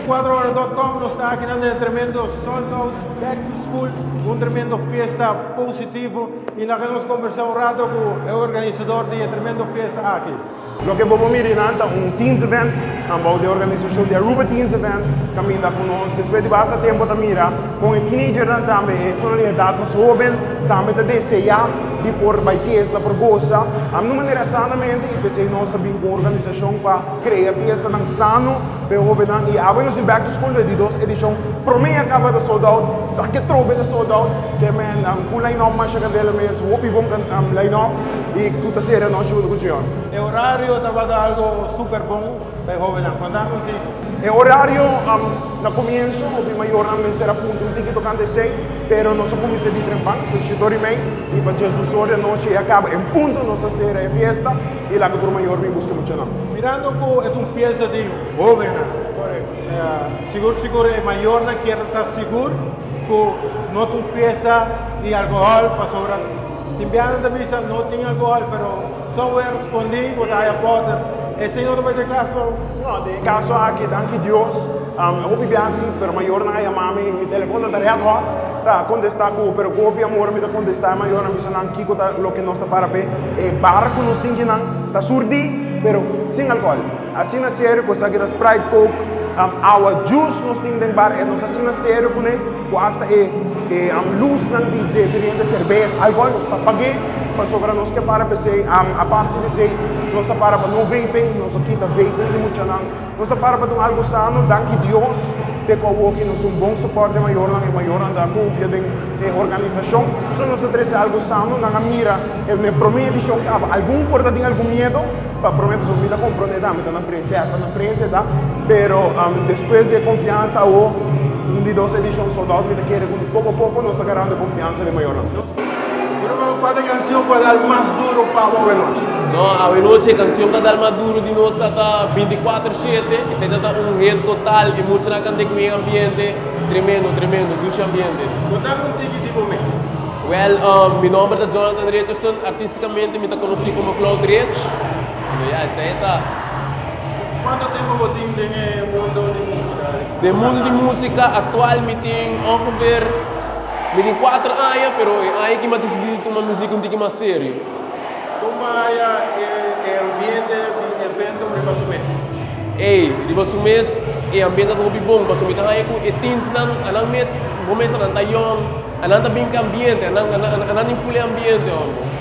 24hora.com, nos ta aki na tremendo sold out back to school, un tremendo fiesta positivo y laga nos combersa un rato cu e organisador di e tremendo fiesta aki. Loke bo mira ta un Teens Event, bou di organisacion di Aruba Teens Event, caminda cu nos, despues di basta tempo ta mira, cu e teenager tambe, e di edad mas hoben, tambe ta desea di por bay fiesta, por goza, di un manera sanamente, y p'esey nos a bin cu organisacion pa crea fiesta nan sano, pa hoben y awe nos back to school di dos edicion, prome a caba di sold out, esaki trobe ta sold out, kiermen cu line-up mas candela mes, hopi bon line-up, y cu ta cera anochi hunto cu Gion. E horario tabata algo super bon pa hoben. Conta mi un tiki. E horario, na comienso, e mayor nan mester a puntra un tiki tocante esey, pero nos a cuminsa di trempan, 7:30, y pa 12 or di anochi a caba en punto nos a cera e fiesta, y laga tur mayor bin busca mucha nan. Mirando cu e un fiesta di hoben, sigur sigur e mayor nan kier ta sigur cu no ta un fiesta di alcohol pasobra tin biaha ta bisa no tin alcohol, pero somewhere scondi bo ta haya bottle. Esey no ta e caso? No, den caso aki, danki Dios, hopi biaha si, pero mayor nan a yama mi, mi telefon ta red hot, ta contesta cu, pero cu hopi amor mi ta contesta mayor nan bisa nan kiko ta loke nos ta para pe, e bar cu nos tin nan ta surti, pero sin alcohol. Asina serio, cu esaki ta Sprite, Coke, awa, juice nos tin den bar, e nos asina serio cu ne, cu hasta e luz nan di diferente cerbes, alcohol nos ta paga, pasobra nos kier para p'esey, aparte di esey, nos ta para pa no vaping, nos ta kita vaping di mucha nan, nos ta para pa un algo sano, danki Dios, te cu aki nos un bon soporte mayor nan, e mayor nan ta confia den e organisacion, so nos ta trece algo sano, nan a mira, e prome edicion caba, algun por ta tin algun miedo, pa prome pasobra mi ta comprende tambe, ta na princesa, na princesa, pero despues di confiansa o un di dos edicion sold out, mi ta kere cu poco poco nos ta ganando confiansa di mayor nan. Pero cua cancion cu a dal mas duro pa awe nochi? No, awe nochi e cancion cu a dal mas duro di nos ta 24-7, esey ta un hit total y mucha nan canta cu ambiente, tremendo, tremendo, dushi ambiente. Conta mi un tiki di bo mes. Well, mi nomber ta Jonathan Richardson, artisticamente mi ta conoci como Cloud Rich. Ja, esey ta. Cuanto tempo bo tin den mundo di musica? Den mundo di musica actual mi tin ongeveer mi tin 4 aña, pero e aña cu mi a dicidi di tuma musica un tiki mas serio. Con ta e ambiente di evento riba su mes? Ey, riba su mes, e ambiente ta hopi bon, pasobra mi ta haya cu e teens nan, anan mes, bo mes nan ta young, anan ta bin cu ambiente, anan tin full ambiente, hombre.